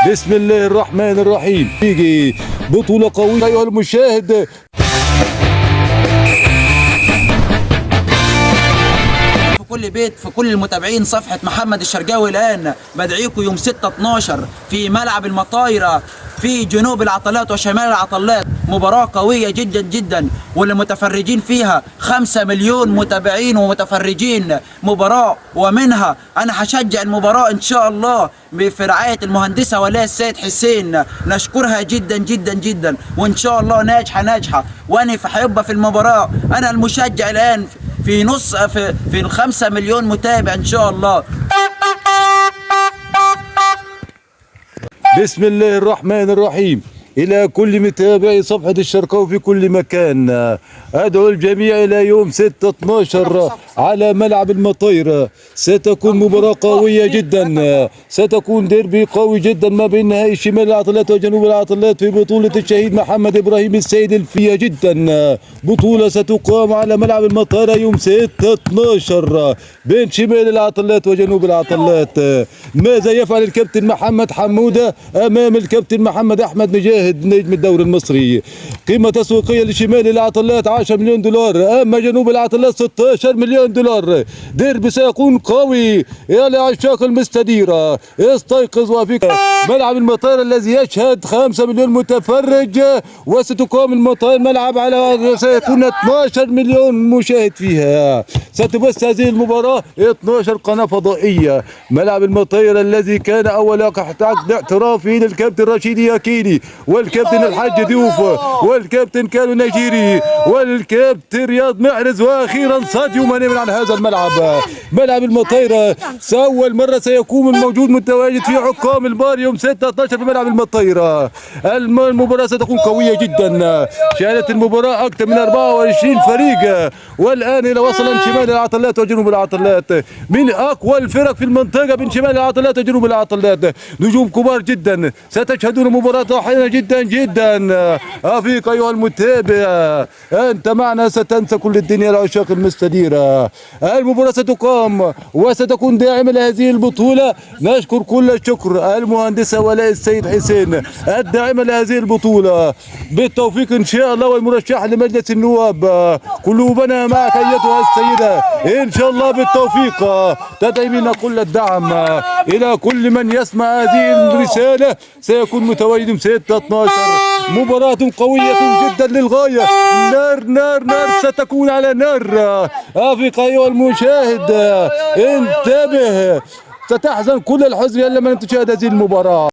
بسم الله الرحمن الرحيم. يجي بطولة قوية أيها المشاهد. في كل بيت، في كل المتابعين صفحة محمد الشرقاوي الآن بدعيكم يوم 6/12 في ملعب المطايرة في جنوب العطلات وشمال العطلات، مباراة قوية جدا جدا واللي متفرجين فيها 5 مليون متابعين ومتفرجين. مباراة ومنها أنا هشجع المباراة إن شاء الله في رعاية المهندسة ولاء السيد حسين، نشكرها جدا جدا جدا، وإن شاء الله ناجحة ناجحة. وأنا هيبقى في المباراة أنا المشجع الآن في نص في ال5 مليون متابع إن شاء الله. بسم الله الرحمن الرحيم. إلى كل متابعي صفحة الشرقاوي في كل مكان، أدعو الجميع إلى يوم 6/12 على ملعب المطيرة. ستكون مباراة قوية جدا، ستكون ديربي قوي جدا ما بين نهائي شمال العطلات وجنوب العطلات في بطولة الشهيد محمد إبراهيم السيد الفية جدا. بطولة ستقام على ملعب المطيرة يوم 6/12 بين شمال العطلات وجنوب العطلات. ماذا يفعل الكابتن محمد حمودة أمام الكابتن محمد أحمد مجاهد نجم الدوري المصري؟ قيمة تسويقية لشمال العطلات 10 مليون دولار، أما جنوب العطلات 16 مليون دولار. ديربي سيكون قوي يا لعشاق المستديرة، استيقظ وفيك. ملعب المطار الذي يشهد 5 مليون متفرج، وستقام المطار ملعب على سيكون 12 مليون مشاهد فيها. ستبث هذه المباراة 12 قناة فضائية. ملعب المطير الذي كان أول عقد احترافي للكابتن رشيد ياكيني والكابتن الحاج ضيوف والكابتن كانو نيجيري والكابتن رياض محرز، واخيرا ساديو ماني من على هذا الملعب. ملعب المطيرة أول مرة سيكون الموجود متواجد في حكام البار يوم 6/12 في ملعب المطيرة. المباراة ستكون قوية جدا، شهدت المباراة أكثر من 24 فريق، والآن إلى وصل شمال العطلات وجنوب العطلات، من أقوى الفرق في المنطقة بين شمال العطلات وجنوب العطلات، نجوم كبار جدا. ستشهدون مباراة طاحنة جدا جدا. أفيق أيها المتابع، أنت معنا ستنسى كل الدنيا العشاق المستديرة. المباراة ستقام وستكون داعمة لهذه البطولة. نشكر كل الشكر المهندسة ولاء السيد حسين الداعمة لهذه البطولة. بالتوفيق إن شاء الله، والمرشح لمجلس النواب قلوبنا معك أيتها السيدة إن شاء الله. بالتوفيق، تدعمنا كل الدعم. إلى كل من يسمع هذه الرسالة، سيكون متواجد 6/12، مباراة قوية جدا للغاية. نار نار نار، ستكون على نار. أفق أيها المشاهد، انتبه، ستحزن كل الحزن لما تشاهد هذه المباراة.